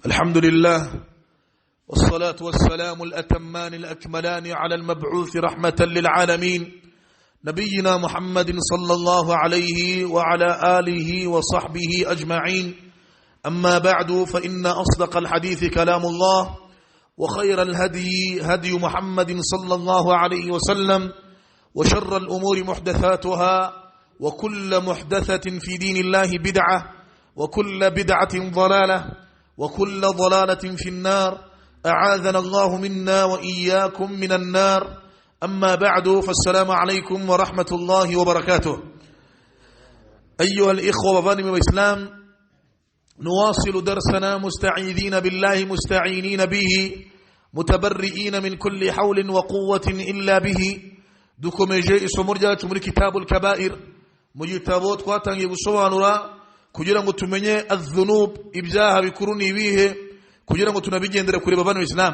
الحمد لله والصلاة والسلام الأتمان الأكملان على المبعوث رحمة للعالمين نبينا محمد صلى الله عليه وعلى آله وصحبه أجمعين. أما بعد، فإن أصدق الحديث كلام الله، وخير الهدي هدي محمد صلى الله عليه وسلم، وشر الأمور محدثاتها، وكل محدثة في دين الله بدعة، وكل بدعة ضلالة، وكل ضلالة في النار، أعاذنا الله منا وإياكم من النار. أما بعد، فالسلام عليكم ورحمة الله وبركاته. أيها الإخوة وبني الإسلام، نواصل درسنا مستعيذين بالله مستعينين به متبرئين من كل حول وقوة إلا به. Dukomeje isomo ryacu muri Kitabul Kabair, mu gitabo twatangiye gusobanura kugira ngo tumenye adh-dhunub, ibyaha bikuru ni ibihe, kugira ngo tunabigendere kure. Bavano Islam,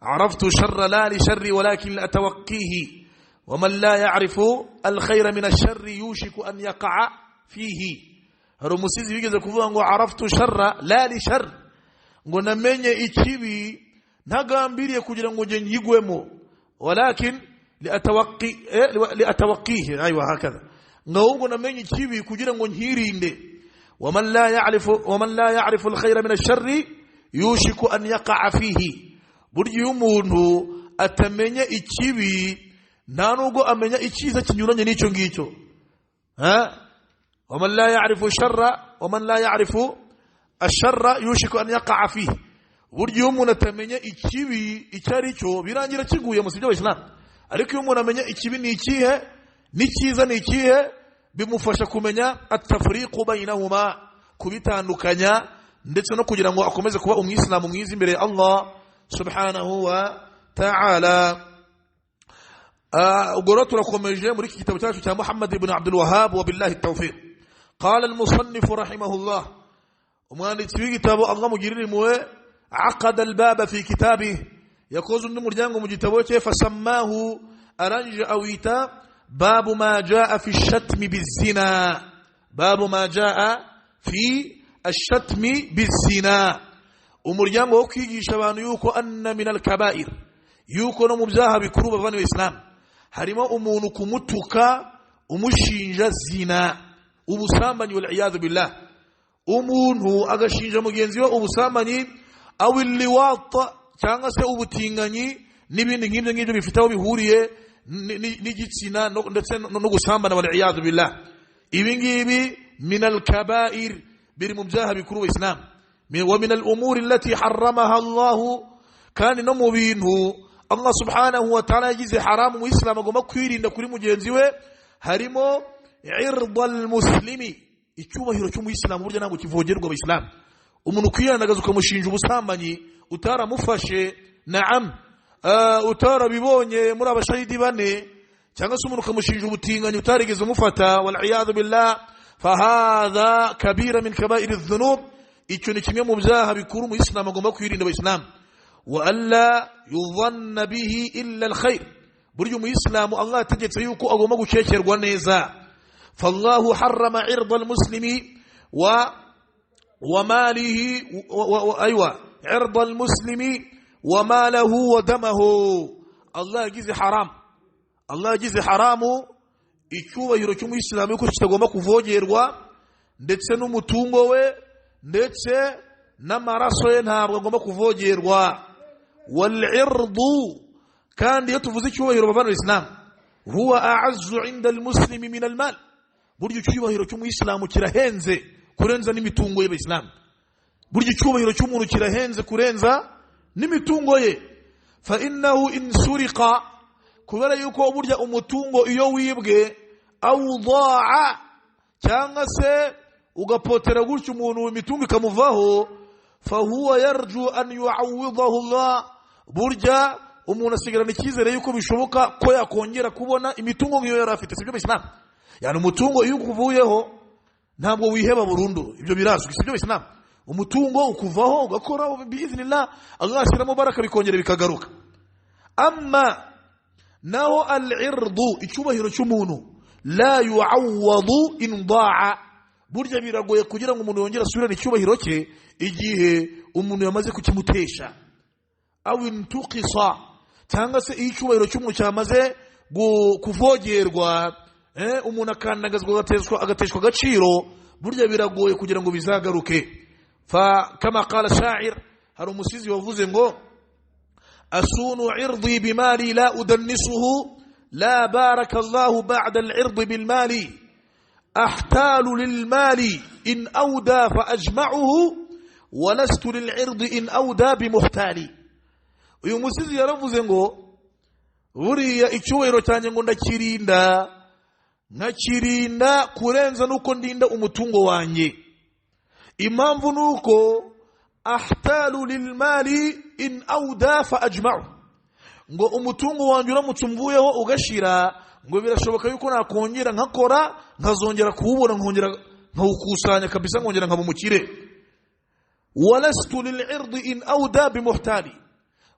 عرفت شر لا لشر ولكن أتوقيه، ومن لا يعرف الخير من الشر يوشك أن يقع فيه. Hari umusizi wigeze kuvuga ngo عرفت شر لا لشر, ngo namenye ikibi ntagambiriye kugira ngo nge nkigwemo, ولكن لأتوقي لأتوقيه، أيوة هكذا, ngo ahubwo namenye ikibi kugira ngo nkirinde. ومن لا يعرف الخير من الشر يوشك أن يقع فيه. Burya iyo umuntu atamenye ikibi, nta nubwo amenya icyiza kinyuranye n'icyo ngicyo. Ha, ومن لا يعرف الشر ومن لا يعرف الشر يوشك أن يقع فيه. Burya iyo umuntu atamenye ikibi icyo ari cyo, birangira kiguye mu sibyo Islam. Ariko iyo umuntu amenya ikibi ni ikihe n'icyiza ni ikihe, bimufasha kumenya التفريق بينهما, kubitandukanya, ndetse no kugira ngo akomeze kuba umwisilamu mwiza imbere ya Allah سبحانه وتعالى. Ubwo rero turakomeje muri iki gitabo cyacu cya Muhammad ibn Abdul Wahhab. وبالله التوفيق. قال المصنف رحمه الله, umwanditsi w'igitabo, Allah mugirire impuhwe, عقد الباب في كتابه, yakoze undi muryango mu gitabo cye, فسماه, arangije awita باب ما جاء في الشتم بالزنا, باب ما جاء في الشتم بالزنا, umuryango wo kwigisha abantu yuko أن من الكبائر, yuko no mu byaha bikuru, bavana Islam, harimo umuntu kumutuka umushinja zina, ubusambanyi, والعياذ بالله. Umuntu agashinja mugenzi we ubusambanyi, أو اللواط, cyangwa se ubutinganyi, n'ibindi nk'ibyo ngibyo bifite aho bihuriye n'igitsina ndetse no gusambana, والعياذ بالله. Ibi ngibi من الكبائر, biri mu byaha bikuru Islam, ومن الأمور التي حرمها الله, kandi no mu bintu Allah سبحانه وتعالى yagize haramu, mu Islam agomba kwirinda kuri mugenzi we, harimo عرض المسلم, icyubahiro cy'umuyisilamu. Burya ntabwo kivogerwa abayisilamu. Umuntu ukwiyanagaza ukamushinja ubusambanyi utaramufashe, نعم, utarabibonye muri abashahidi bane, cyangwa se umuntu ukamushinja ubutinganyi utarigeze umufata, والعياذ بالله, فهذا كبيرة من كبائر الذنوب. Icyo ni kimwe mu byaha bikuru umuyisilamu agomba kwirinda, abayisilamu. وألا يظن به إلا الخير. Burya umuyisilamu Allah yategetse yuko agomba gukekerwa neza. فالله حرم عرض المسلم وماله أيوة, عرض المسلم وماله ودمه. Allah yagize haram, Allah yagize haramu icyubahiro cy'umuyisilamu yuko kitagomba kuvogerwa, ndetse n'umutungo we, ndetse n'amaraso ye ntabwo agomba kuvogerwa. والعرض, kandi iyo tuvuze icyubahiro, bavana Islam, هو أعز عند المسلم من المال. Burya icyubahiro cy'umuyisilamu kirahenze kurenza n'imitungo y'abayisilamu. Burya icyubahiro cy'umuntu kirahenze kurenza n'imitungo ye. فإنه إن سرق, kubera yuko burya umutungo iyo wibwe, أو ضاع, cyangwa se ugapotera gutyo umuntu imitungo ikamuvaho, فهو يرجو أن يعوضه الله. Burya umuntu asigarana icyizere yuko bishoboka ko yakongera kubona imitungo nk'iyo yari afite, sibyo Islam? Yani umutungo iyo ukuvuyeho ntabwo wiheba burundu, ibyo birazwi, sibyo Islam? Umutungo ukuvaho ugakora, بإذن الله Allah ashyiramo baraka, bikongera bikagaruka. أما naho العرض, icyubahiro cy'umuntu, لا يعوض إن ضاع. Burya biragoye kugira ngo umuntu yongere asubirane icyubahiro cye igihe umuntu yamaze kukimutesha. Aw intuqisa, cyangwa se iyo icyubahiro cy'umuntu cyamaze kuvogerwa, umuntu akandagazwa, agateshwa agaciro, burya biragoye kugira ngo bizagaruke. Fa kama qala sha'ir, hari umusizi wavuze ngo asunu irdi bimali la udannisuhu la baraka Allahu ba'da al-irdi bil mali ahtalu lil mali in awda fa ajma'uhu wa lastu lil irdi in awda bi muhtali. Uyu musizi yaravuze ngo buriya icyubahiro cyanjye ngo ndakirinda, nkakirinda kurenza nuko ndinda umutungo wanjye. Impamvu nuko ahtalu lil mali in awda fa ajma'u, ngo umutungo wanjye uramutse umvuyeho ugashira, ngo birashoboka yuko nakongera nkakora nkazongera kuwubona, nkongera nkawukusanya kabisa, nkongera nkaba umukire. Walastu lil irdi in awda bi muhtali,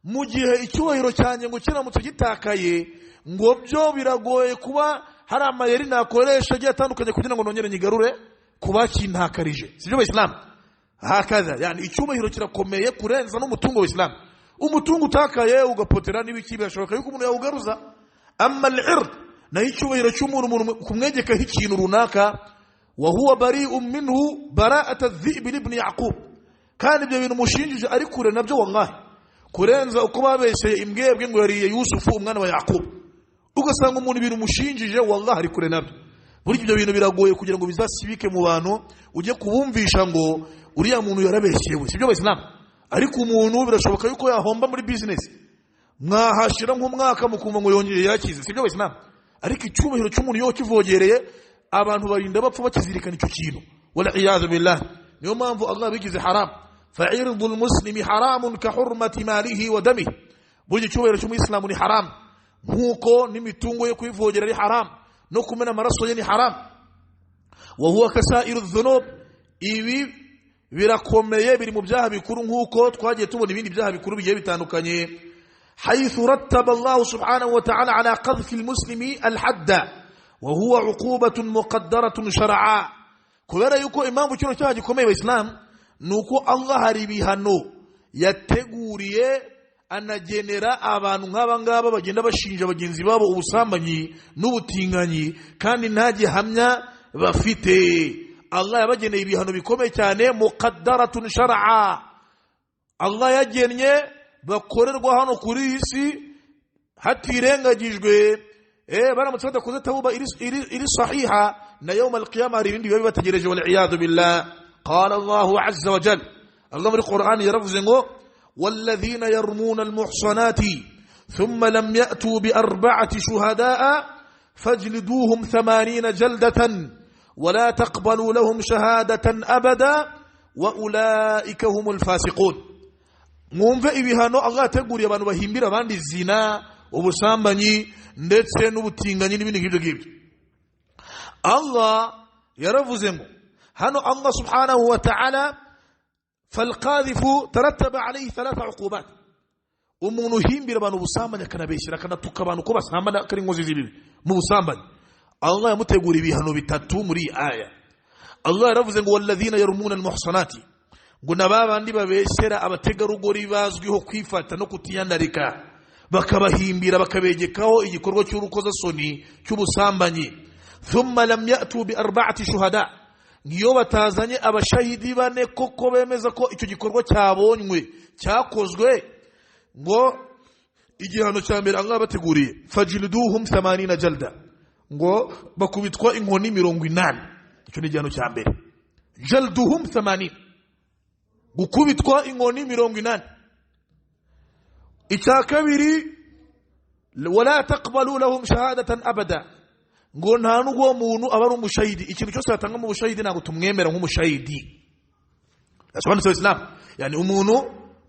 mu gihe icyubahiro cyanjye ngo kiramutse gitakaye, ngo byo biragoye kuba hari amayeri nakoresha agiye atandukanye kugira ngo nongere nyigarure kuba kintakarije. Sibyo Bayisilamu? Hakaza, yani icyubahiro kirakomeye kurenza n'umutungo w'Islam. Umutungo utakaye ugapotera n'ibiki birashoboka yuko umuntu yawugaruza. Amma al-ird, na icyubahiro cy'umuntu umuntu kumwegekaho ikintu runaka, wa huwa bari'un minhu bara'at adh-dhi'b ibn Yaqub, kandi ibyo bintu mushinjije ari kure nabyo wallahi, kurenza uko babeseye imbwebwe ngo yariye Yusufu umwana wa Yaqub. Ugasanga umuntu ibintu mushinjije wallahi ari kure nabyo. Buri ibyo bintu biragoye kugira ngo bizasibike mu bantu, ujye kubumvisha ngo uriya muntu yarabeshyewe. Sibyo Bayisilamu? Ariko umuntu birashoboka yuko yahomba muri business, mwahashira nk'umwaka mukumva ngo yongeye yakize. Sibyo Bayisilamu? Ariko icyubahiro cy'umuntu iyo kivogereye, abantu barinda bapfa bakizirikana icyo kintu. Wal iyadhu billah. Niyo mpamvu Allah bigize haram. Fa'irdu al-muslimi haramun ka hurmati malihi wa damihi. Burya icyubahiro cy'umuyisilamu ni haram, nkuko n'imitungo yo kuyivogera ari haram, no kumena amaraso ye ni haram. Wa huwa kasairu dhunub, ibi birakomeye, biri mu byaha bikuru nkuko twagiye tubona ibindi byaha bikuru bigiye bitandukanye. Haythu rattaba Allah subhanahu wa ta'ala ala qadhfi al-muslimi al-hadda wa huwa uqubatun muqaddaratun shar'a. Kubera yuko impamvu kino cyaha gikomeye Bayisilamu nuko Allah hari ibihano yateguriye anagenera abantu nk'aba ngaba bagenda bashinja bagenzi babo ubusambanyi n'ubutinganyi kandi nta gihamya bafite. Allah yabageneye ibihano bikomeye cyane, muqaddaratun shar'a, Allah yagennye bakorerwa hano kuri iyi si hatirengagijwe. Baramutse badakoze tawuba iri sahiha, na yawm al-qiyama hari ibindi biba bibategereje. Wal iyadu billah. Qala Allahu azza wa jalla, Allah muri Qur'an yaravuze ngo والذين يرمون المحصنات ثم لم يأتوا بأربعة شهداء فاجلدوهم 80 جلدة ولا تقبلوا لهم شهادة أبدا وأولئك هم الفاسقون. Mwumve ibihano Allah yateguriye abantu bahimbira abandi zina, ubusambanyi ndetse n'ubutinganyi n'ibindi nk'ibyo ngibyo. Allah yaravuze ngo hano Allah subhanahu wa ta'ala falqadhifu tarattaba alayhi 3 uqubat. Umuntu uhimbira abantu ubusambanyi akanabeshyira akanatuka abantu ko basambana kari inkozi z'ibibi mu busambanyi, Allah yamutegura ibihano bitatu muri iyi aya. Allah yaravuze ngo walladhina yarmuna almuhsanati, ngo nababandi babeshyera abategarugori bazwiho kwifata no kutiyandarika, bakabahimbira bakabegekaho igikorwa cy'urukozasoni cy'ubusambanyi. Thumma lam ya'tu bi 4 shuhada, ngiyo batazanye abashahidi bane koko bemeza ko icyo gikorwa cyabonywe cyakozwe, ngo igihano cya mbere Allah bateguriye fajliduhum 80 jalda, ngo bakubitwa inkoni 80. Icyo ni igihano cya mbere, jalduhum 80, gukubitwa inkoni 80. Icya kabiri wala taqbalu lahum shahadatan abada, ngo nta n'ubwo muntu aba ari umushahidi, ikintu cyose yatanga mu bushahidi ntabwo tumwemera nk'umushahidi. Yasobanutse Islam, yani umuntu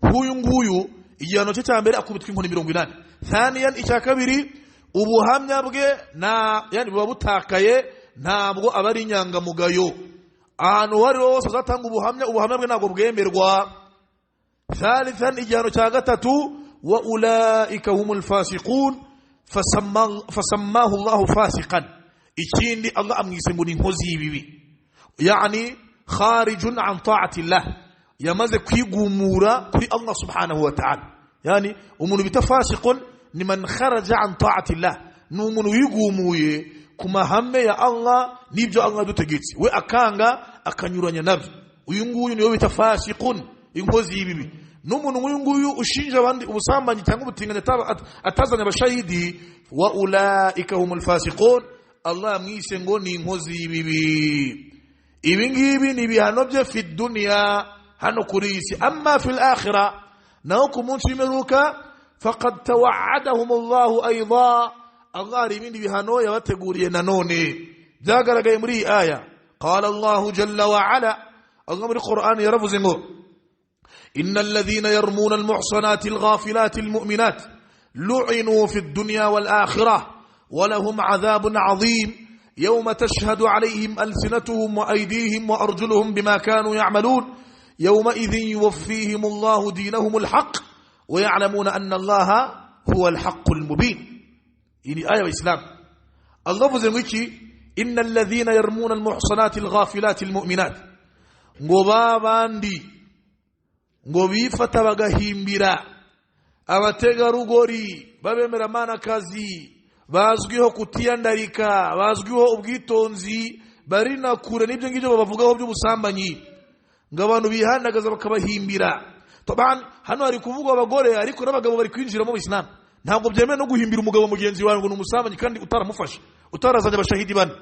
nk'uyu nguyu igihano cye cya mbere akubitwa inkoni 80. Thaniyan, icya kabiri ubuhamya bwe na yani buba butakaye, ntabwo aba ari inyangamugayo. Ahantu uwo ari ho hose azatanga ubuhamya, ubuhamya bwe ntabwo bwemerwa. Thalithan, igihano cya gatatu wa ulaika humul fasiqun, fasammahu Allahu fasiqan, ikindi Allah amwise ngo ni inkozi y'ibibi. Yani kharijun an ta'ati Allah, yamaze kwigumura kuri Allah subhanahu wa ta'ala. Yani umuntu bita fasiqun ni man kharaja an ta'ati Allah, ni umuntu wigumuye ku mahame ya Allah n'ibyo Allah dutegetse, we akanga akanyuranya nabyo. Uyu nguyu niwe bita fasiqun, inkozi y'ibibi. N'umuntu nk'uyu nguyu ushinja abandi ubusambanyi cyangwa ubutinganyi atazanye abashahidi, wa ulaika humul fasiqun, Allah mwise ngo ni inkozi y'ibibi. Ibi ngibi ni ibihano bye fi dunya, hano kuri isi. Amma fil akhirah, naho ku munsi w'imperuka, faqad tawa'adahum Allahu ayda, Allah hari ibindi bihano yabateguriye nanone byagaragaye muri iyi aya. Qala Allahu jalla wa ala, Allah muri Qur'an yaravuze ngo innal ladhina yarmuna al-muhsanati al-ghafilati al-mu'minat lu'inu fi ad-dunya wal akhirah wa lahum 'adhabun 'adhim yawma tashhadu 'alayhim alsinatuhum wa aydihim wa arjuluhum bima kanu ya'malun yawma idhin yuwaffihim Allahu dinahum al-haqq wa ya'lamuna anna Allaha huwa al-haqqul mubin. Ini aya wa Islam. Allah avuze ngo iki? Innal ladhina yarmuna al-muhsanati al-ghafilati al-mu'minat, ngo babandi ngo bifata bagahimbira abategarugori babemeramana-kazi bazwiho kutiyandarika, bazwiho ubwitonzi, bari na kure n'ibyo ngibyo babavugaho by'ubusambanyi, ngo abantu bihandagaza bakabahimbira. Taban hano hari kuvugwa abagore, ariko n'abagabo bari kwinjira mu Islam. Ntabwo byemewe no guhimbira umugabo mugenzi wawe ngo ni umusambanyi kandi utaramufashe, utarazanye abashahidi bane.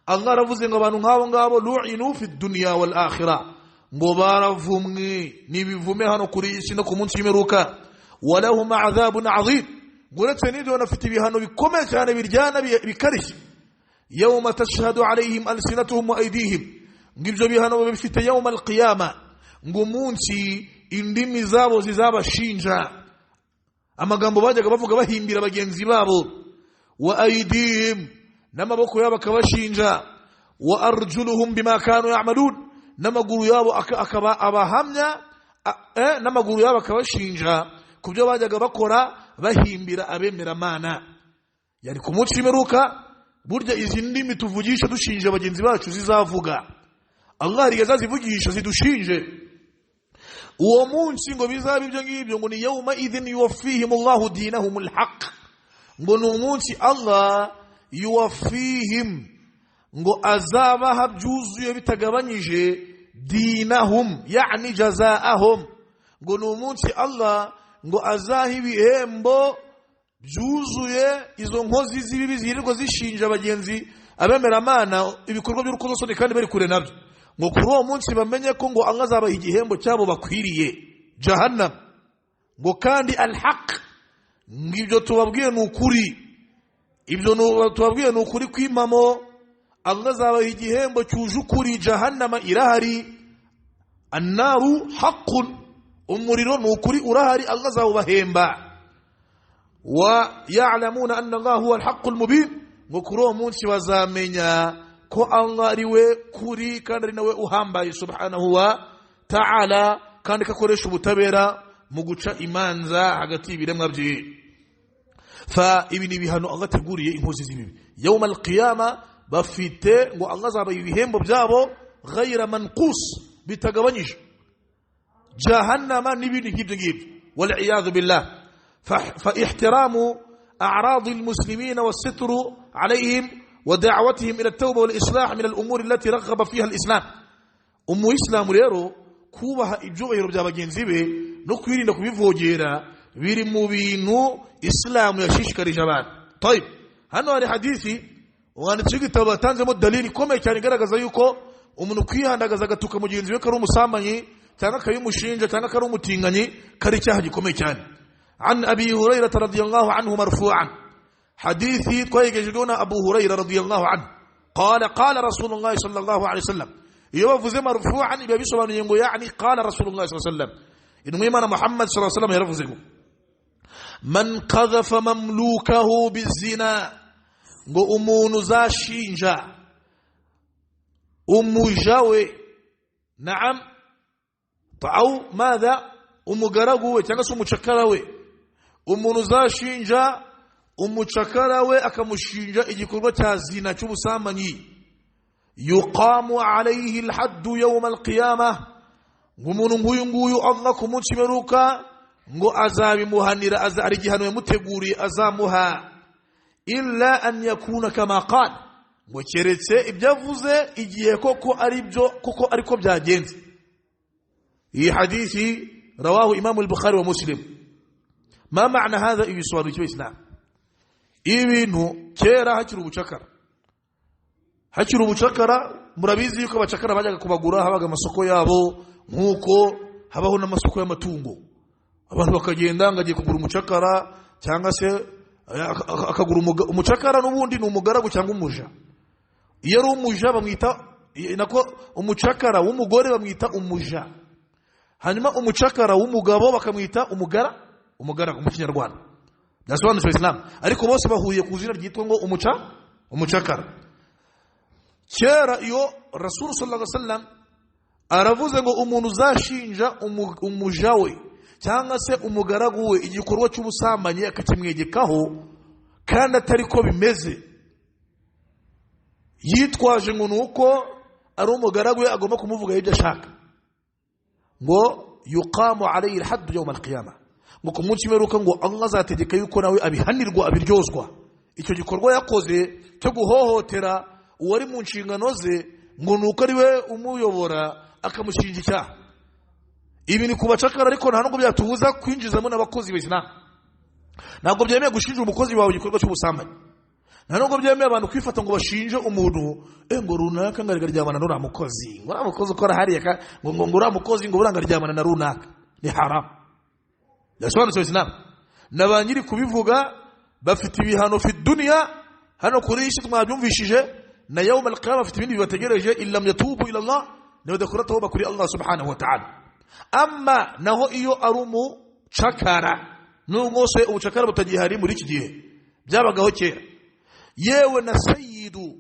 Allah aravuze ngo abantu nk'abo ngabo lu'inu fi dunya wal akhirah, ngo baravumwe n'ibivume hano kuri isi no ku munsi w'imperuka. Walahum adhabun adhim, uretse n'ibyo banafite ibihano bikomeye cyane biryana bikarishye. Yawma tashhadu alayhim alsinatuhum wa aydihim, ngo ibyo bihano babifite yawma alqiyama, ngo umunsi indimi zabo zizabashinja amagambo bajyaga bavuga bahimbira bagenzi babo, wa aydihim, n'amaboko yabo akabashinja, wa arjuluhum bima kanu ya'malun, n'amaguru yabo akaba abahamya, n'amaguru yabo akabashinja ku byo bajyaga bakora bahimbira abemeramana. Yani ku munsi w'imperuka burya izi ndimi tuvugisha dushinja bagenzi bacu zizavuga, Allah arigaza zivugisha zidushinje uwo munsi. Ngo bizaba ibyo ngibyo, ngo ni yawma idhin yuwaffihim Allahu dinahumul haqq, ngo ni umunsi Allah yuwaffihim, ngo azabaha byuzuye bitagabanyije, dinahum yani jazaahum, ngo ni umunsi Allah ngo azaha ibihembo byuzuye izo nkozi z'ibibi zirirwa zishinja bagenzi abemeramana ibikorwa by'urukozasoni kandi bari kure nabyo. Ngo kuri uwo munsi bamenye ko ngo Allah azabaha igihembo cyabo bakwiriye, jahannam. Ngo kandi al-haq, ngo ibyo tubabwiye ni ukuri, ibyo tubabwiye ni ukuri kwimamo. Allah azabaha igihembo cyuje ukuri, jahannama irahari, annaru haqqun, umuriro ni ukuri urahari, Allah azawubahemba. Wa ya'lamuna anna Allah huwa al-haqqul mubin, ngo kuri uwo munsi bazamenya ko Allah ari we kuri kandi ari nawe uhambaye subhanahu wa ta'ala, kandi kakoresha ubutabera mu guca imanza hagati y'ibiremwa bye. Fa ibi ni ibihano Allah ateguriye inkozi z'ibibi yawm al-qiyama, bafite ngo Allah azabaha ibihembo byabo ghayra manqus, bitagabanyije, jahannama n'ibindi nk'ibyo ngibyo, wal iyadhu billah. Fa ihtiramu a'rad al-muslimin was-sitru alayhim wa da'watihim ila at-tawba wal-islah min al-umur allati raghaba fiha al-islam. Umuyisilamu rero kubaha ibyubahiro bya bagenzi be no kwirinda kubivogera biri mu bintu Islamu yashishikarije abantu. Tayib, hano hari hadithi umwanditsi w'igitabo yatanzemo dalili ikomeye cyane igaragaza yuko umuntu kwihandagaza agatuka mugenzi we ko ari umusambanyi cyangwa akabimushinja cyangwa ko ari umutinganyi kari icyaha gikomeye cyane. An Abi Hurairah radiyallahu anhu marfu'an, hadithi twayigejejweho na Abu Hurairah radiyallahu anhu, qala qala Rasulullah sallallahu alayhi wasallam. Iyo bavuze marfu'an biba bisobanuye ngo yani qala Rasulullah sallallahu alayhi wasallam, intumwa y'Imana Muhammad sallallahu alayhi wasallam yaravuze ngo man qadhafa mamlukahu bizina, ngo umuntu uzashinja umuja we, naam, au madha, umugaragu we cyangwa se umucakara we, umuntu uzashinja umucakara we akamushinja igikorwa cya zina cy'ubusambanyi, Yuqamu alayhi alhadd yawm alqiyamah, umuntu nk'uyu nguyu Allah ku munsi w'imperuka ngo azabimuhanira, ari igihano yamuteguriye azamuha. Illa an yakuna kama qala, ngo keretse ibyo avuze igihe koko ari byo, koko ariko byagenze. Iyi hadithi rawahu Imam al-Bukhari wa Muslim. Ma ma'na hadha? Ibisobanuro Islam. Ibintu kera hakiri ubucakara, hakiri ubucakara, murabizi yuko abacakara bajyaga kubagura, habaga amasoko yabo nkuko habaho n'amasoko y'amatungo. Abantu bakagenda ngo agiye kugura umucakara, cyangwa se akagura umucakara, n'ubundi ni umugaragu cyangwa umuja. Iyo ari umuja bamwita nako, umucakara w'umugore bamwita umuja, hanyuma umucakara w'umugabo bakamwita umugaragu mu Kinyarwanda. Byasobanutse Islam, ariko bose bahuriye ku izina ryitwa ngo umucakara. Kera iyo Rasul sallallahu alaihi wasallam aravuze ngo umuntu uzashinja umuja we cyangwa se umugaragu we igikorwa cy'ubusambanyi akakimwegekaho kandi atari ko bimeze, yitwaje ngo nuko ari umugaragu we agomba kumuvuga ibyo ashaka, ngo yuqamu alayhi alhadd yawm alqiyamah, ngo ku munsi w'imperuka ngo Allah azategeka yuko nawe abihanirwa, abiryozwa icyo gikorwa yakoze cyo guhohotera uwari mu nshingano ze, ngo nuko ari we umuyobora akamushinja icyaha. Ibi ni kubacakara, ariko nta nubwo byatubuza kwinjizamo n'abakozi b'Islam. Ntabwo byemewe gushinja umukozi wawe igikorwa cy'ubusambanyi. Nta nubwo byemewe abantu kwifata ngo bashinje umuntu ngo runaka ngo aryamana n'uriya mukozi, ngo uriya mukozi ukora hariya, ngo ngo uriya mukozi ngo buranga aryamana na runaka. Ni haram. Yasobanutse Islam. Na ba nyiri kubivuga bafite ibihano fi dunya, hano kuri iyi mwabyumvishije, na yawm al-qiyamah bafite ibindi bibategereje, illam yatubu ila Allah, nibadakora tawba kuri Allah subhanahu wa ta'ala. Amma naho iyo ari umucakara, nubwo se ubucakara butagihari muri iki gihe, byabagaho kera, yewe na sayyidu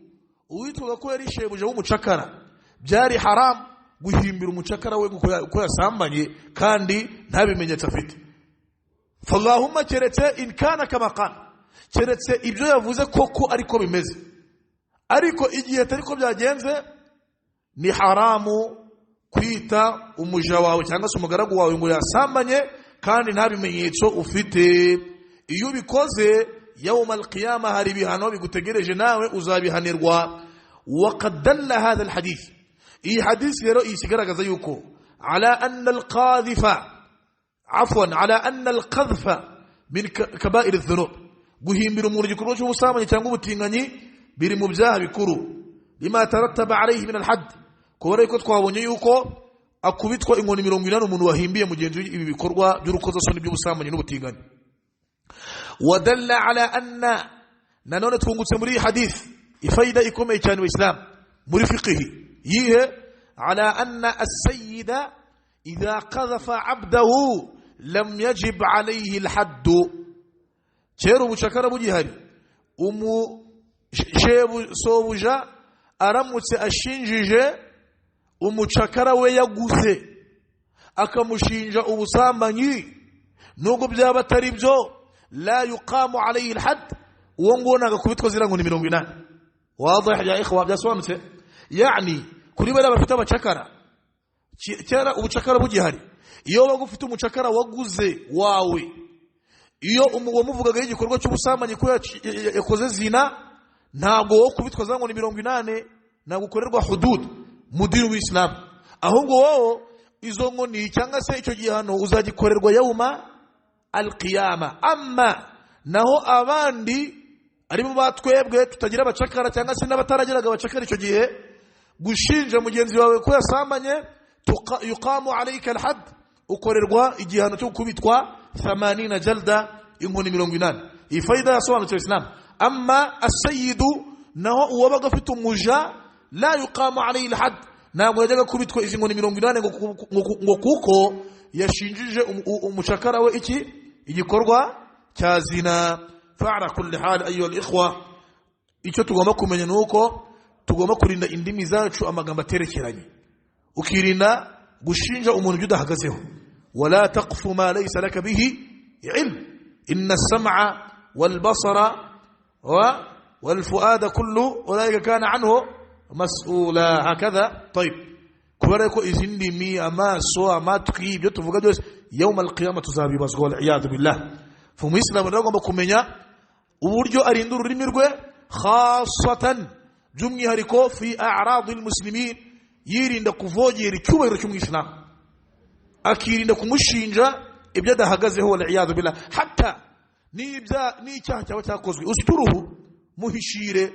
uwitwaga ko yari shebuja w'umucakara, byari haram guhimbira umucakara we ko yasambanye kandi nta bimenyetso afite. Fallahumma keretse in kana kama qala, keretse ibyo yavuze koko ariko bimeze, ariko igihe atari ko byagenze ni haramu kwita umuja wawe cyangwa se umugaragu wawe ngo yasambanye kandi nta bimenyetso ufite. Iyo ubikoze yawm al-qiyamah hari ibihano bigutegereje, nawe uzabihanirwa. Wa qad dalla hadha al-hadith, iyi hadith rero ikigaragaza yuko ala anna al-qadhifa, afwan, ala anna al-qadhfa min kaba'ir adh-dhunub, guhimbira umuntu igikorwa cy'ubusambanyi cyangwa ubutinganyi biri mu byaha bikuru. Lima tarattaba alayhi min al-hadd, kubera yuko twabonye yuko akubitwa inkoni 80 umuntu wahimbiye mugenzi we ibi bikorwa by'urukozasoni by'ubusambanyi n'ubutinganyi. Wadalla ala anna, nanone twungutse muri hadith ifaida ikomeye cyane mu Islam muri fiqhi yihe, ala anna as-sayyida idha qadhafa 'abdahu lam yajib alayhi al-hadd. Kera ubucakara bugihari, sobuja aramutse ashinjije umucakara we yaguze akamushinja ubusambanyi, nubwo byaba atari byo, la yuqamu alayhi alhadd, uwo nguwo nagakubitwa zira ngo ni 80. Wadah ya ikhwa, byasobanutse? Yani kuri bari bafite abacakara kera ubucakara bugihari, iyo bagufite umucakara waguze wawe, iyo wamuvugaga igikorwa cy'ubusambanyi ko yakoze zina, ntabwo wo kubitwa za ngo ni 80, ntabwo ukorerwa hudud mu dini w'Islam, ahubwo wowe izo nkoni cyangwa se icyo gihano uzagikorerwa yauma alqiyama. Amma naho abandi arimo batwebwe tutagira abacakara cyangwa se n'abataragiraga abacakara icyo gihe, gushinja mugenzi wawe ko yasambanye, yuqamu alayka alhadd, ukorerwa igihano cyo kubitwa 80 jalda, inkoni 80. Iyi faida yasobanutse Islam. Amma as-sayyidu, naho uwabaga afite umuja, la yuqamu alayhi alhadd, ntabwo yajyaga kubitwa izi nkoni 80 ngo kuko yashinjije umucakara we iki igikorwa cya zina. Fa'ala kulli hal ayyuha al-ikhwa, icyo tugomba kumenya nuko tugomba kurinda indimi zacu amagambo aterekeranye, ukirinda gushinja umuntu ibyo udahagazeho. Wala taqfu ma laysa laka bihi ilm, inna as-sam'a wal basara wal fu'ada kullu ulaika kana anhu mas'ula. Hakadha. Tayib, kubera ko izi ndimi, amaso, amatwi, ibyo tuvuga byose yawm al-qiyamah tuzabibazwa, wal iyad billah. Fa umuyisilamu rero agomba kumenya uburyo arinda ururimi rwe, khasatan by'umwihariko fi a'rad al-muslimin, yirinda kuvogera icyubahiro cy'umuyisilamu, akirinda kumushinja ibyo adahagazeho, wal iyad billah. Hatta n'icyaha cyaba cyakozwe, usturuhu, muhishire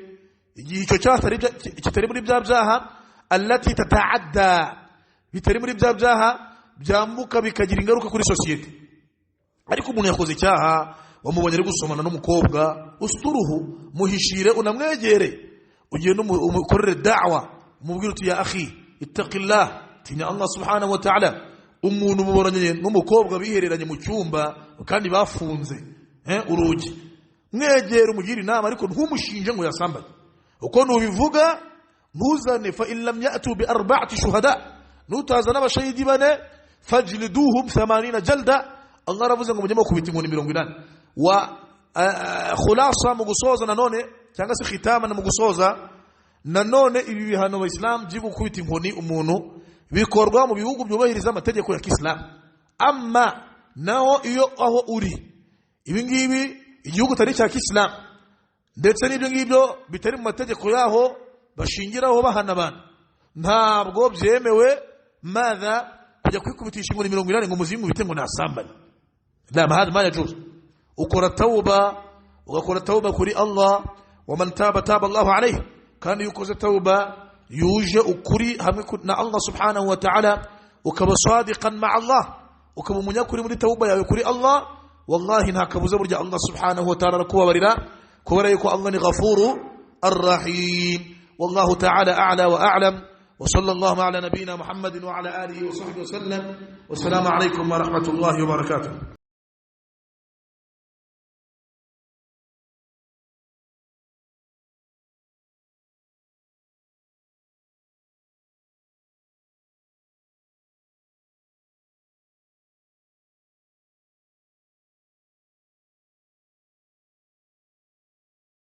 igihe icyo cyaha kitari muri bya byaha allati tataadda, bitari muri bya byaha byambuka bikagira ingaruka kuri sosiyete. Ariko umuntu yakoze icyaha, wamubonye ari gusomana n'umukobwa, usturuhu, muhishire, unamwegere, ugende umukorere da'wa, umubwire uti ya akhi ittaqillah, tinya Allah subhanahu wa ta'ala. Umuntu mubonanye n'umukobwa bihereranye mu cyumba kandi bafunze urugi, mwegere umugire inama, ariko ntumushinje ngo yasambanye. Uko nubivuga ntuzane fa in lam ya'tu bi arba'ati shuhada, nutazana abashahidi bane, fajliduhum 80 jalda. Allah aravuze ngo mujye mukubita inkoni 80. Wa khulasa, mu gusoza nanone, cyangwa se khitama mu gusoza nanone, ibi bihano abayisilamu byo gukubita inkoni umuntu bikorwa mu bihugu byubahiriza amategeko ya Kisilamu. Amma naho iyo aho uri ibi ngibi igihugu tari cya Kisilamu, ndetse n'ibyo ngibyo bitari mu mategeko yaho bashingiraho bahana abantu, ntabwo byemewe madha kujya kwikubitisha inkoni 80 ngo muzingu bite ngo nasambane. La, mahad ma yajuz. Ukora tauba, ugakora tauba kuri Allah, wa man taba taba Allahu alayhi. Kandi iyo ukoze tauba yuje ukuri hamwe na Allah subhanahu wa ta'ala, ukaba sadiqan ma Allah, ukaba umunyakuri muri tauba yawe kuri Allah, wallahi nta kabuza burya Allah subhanahu wa ta'ala arakubabarira, kubera yuko Allah ni ghafuru arrahim. Wallahu ta'ala a'la wa a'lam, wa sallallahu ala nabiyyina Muhammadin wa ala alihi wa sahbihi wa sallam. Wassalamu alaykum wa rahmatullahi wa barakatuh.